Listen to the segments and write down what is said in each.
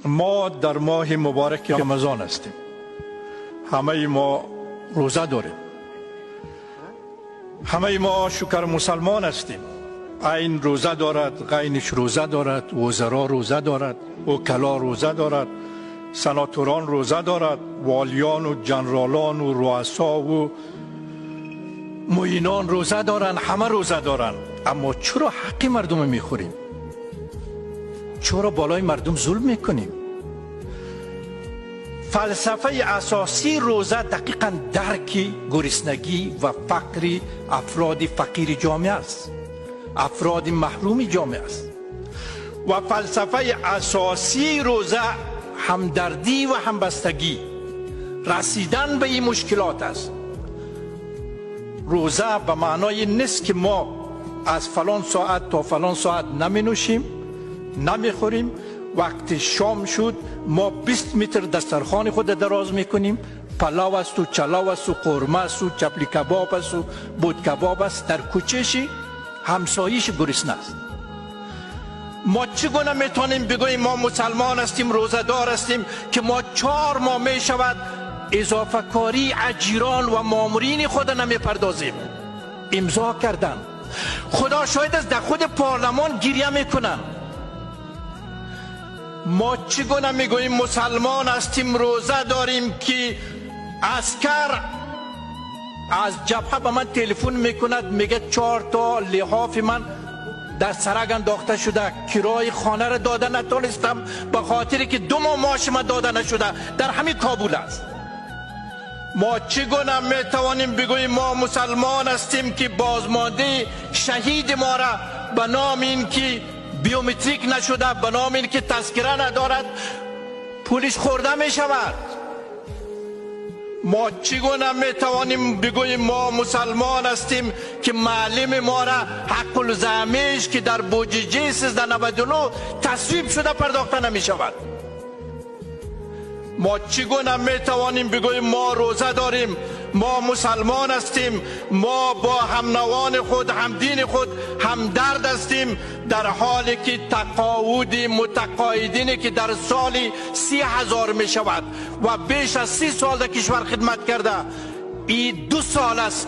Мо дар моҳи мубораки Рамазон ҳастем. Ҳамаи мо рӯза дорем. Ҳамаи мо шукр мусулмон ҳастем. Айн рӯза дорад, ғайниш рӯза дорад, вузаро рӯза дорад, вукало рӯза дорад, сенаторон рӯза дорад, волиён ва ҷанралон ва руасо ва муинон рӯза доранд, ҳама рӯза доранд. Аммо чаро ҳаққи мардумро мехӯрем? Чаро болои мардум зулм мекунем? Фалсафаи асосии рӯза дақиқан дарки гуруснагӣ ва фақри афроди фақири ҷомеа аст, афроди маҳруми ҷомеа аст. Ва фалсафаи асосии рӯза ҳамдардӣ ва ҳамбастагӣ, расидан ба ин мушкилот аст. Рӯза ба маънои нест ки мо аз фалон соат то фалон соат наменӯшем, намехӯрем. Вақти шом шуд, мо 20 метр дастархони худро дароз мекунем. Палав асту, чалав асту, қурма асту, чапли кабоб асту, буд кабоб аст. Дар кӯчаши ҳамсояш гурусна аст. Мо чӣ гуна метавонем бигӯем мо мусулмон ҳастем, рӯзадор ҳастем, ки мо 4 моҳ мешавад изофакории аҷирон ва мамурини худро намепардозем? Имзо кардан, худо шоҳид аст, дар худи парлумон гиря мекунанд. Мо чӣ гуна мегӯем мусулмон ҳастем, рӯза дорем, ки аскар аз ҷабҳа ба ман телефон мекунад, мегӯяд 4 то лиҳофи ман дар сарак андохта шуда, кирои хонаро дода натонистам, ба хотире ки 2 моҳ маоши ман дода нашуда, дар ҳамин Кобул аст. Мо чӣ гуна метавонем бигӯем мо мусулмон ҳастем, ки бозмондаи шаҳиди моро ба номи ин ки биометрик нашуда, ба номи ин ки тазкира надорад, пулиш хӯрда мешавад? Мо чӣ гуна метавонем бигӯем мо мусулмон ҳастем, ки муаллими моро ҳаққулзамиш, ки дар буҷаи 1399 тасвиб шуда, пардохта намешавад? Мо чӣ гуна метавонем бигӯем мо рӯза дорем, мо мусулмон ҳастем, мо бо ҳамнавони худ, ҳамдини худ ҳамдард ҳастем, дар ҳоле ки тақоуди мутақоидине ки дар соли 30,000 мешавад ва беш аз 30 сол дар кишвар хидмат карда, ин 2 сол аст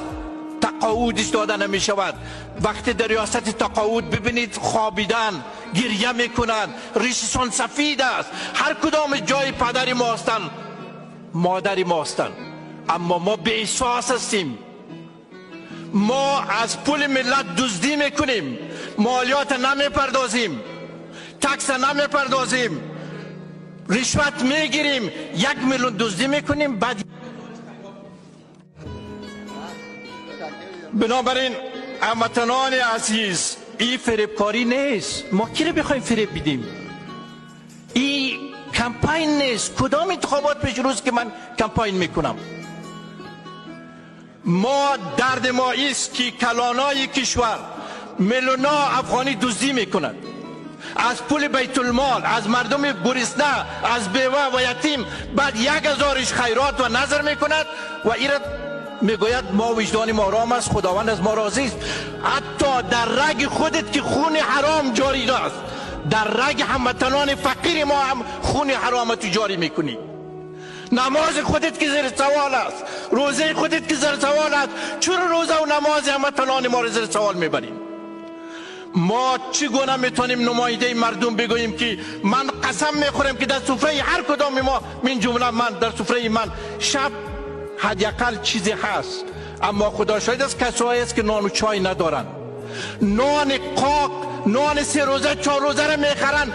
тақоудиш дода намешавад. Вақте дар риёсати тақоуд бибинед, хобидан, гиря мекунанд, ришашон сафид аст. Ҳар кудом ҷои падари мо ҳастанд, модари мо ҳастанд, аммо мо беэҳсос ҳастем. Мо аз пули миллат дуздӣ мекунем, молиётро намепардозем, такса намепардозем, ришват мегирем, 1 миллион дуздӣ мекунем. Баъд бинобар ин, ҳамватанони азиз, ин фиребкорӣ нест. Мо киро бихоҳем фиреб бидем? Ин кампайн нест. Кудом интихобот пеш рӯз ки ман кампайн мекунам? Мо дарди мо ист ки калонои кишвар миллионҳо афғонӣ дуздӣ мекунад аз пули байтулмол, аз мардуми гурусна, аз бева ва ятим. Баъд 1000 хайрот ва назр мекунад ва ира мегӯяд мо виҷдони мо ором аст, худованд аз мо розист. Ҳатто дар раги худат ки хуни ҳаром ҷорӣ аст, дар раги ҳамватанони фақири мо ҳам хуни ҳарома ту ҷорӣ мекунӣ. Намози худат ки зери савол аст, рӯзаи худат ки зери савол аст, чаро рӯза ва намози ҳамватанони моро зери савол мебарем? Мо чӣ гуна метавонем намояндаи мардум бигӯем ки ман қасам мехӯрам ки дар суфраи ҳар кудоми мо, мин ҷумла ман, дар суфраи ман шаб ҳадди ақал чизе ҳаст, аммо худо шоҳид аст, касое аст ки нону чой надоранд, нони қоқ, нони 3 рӯза, 4 рӯзаро мехаранд.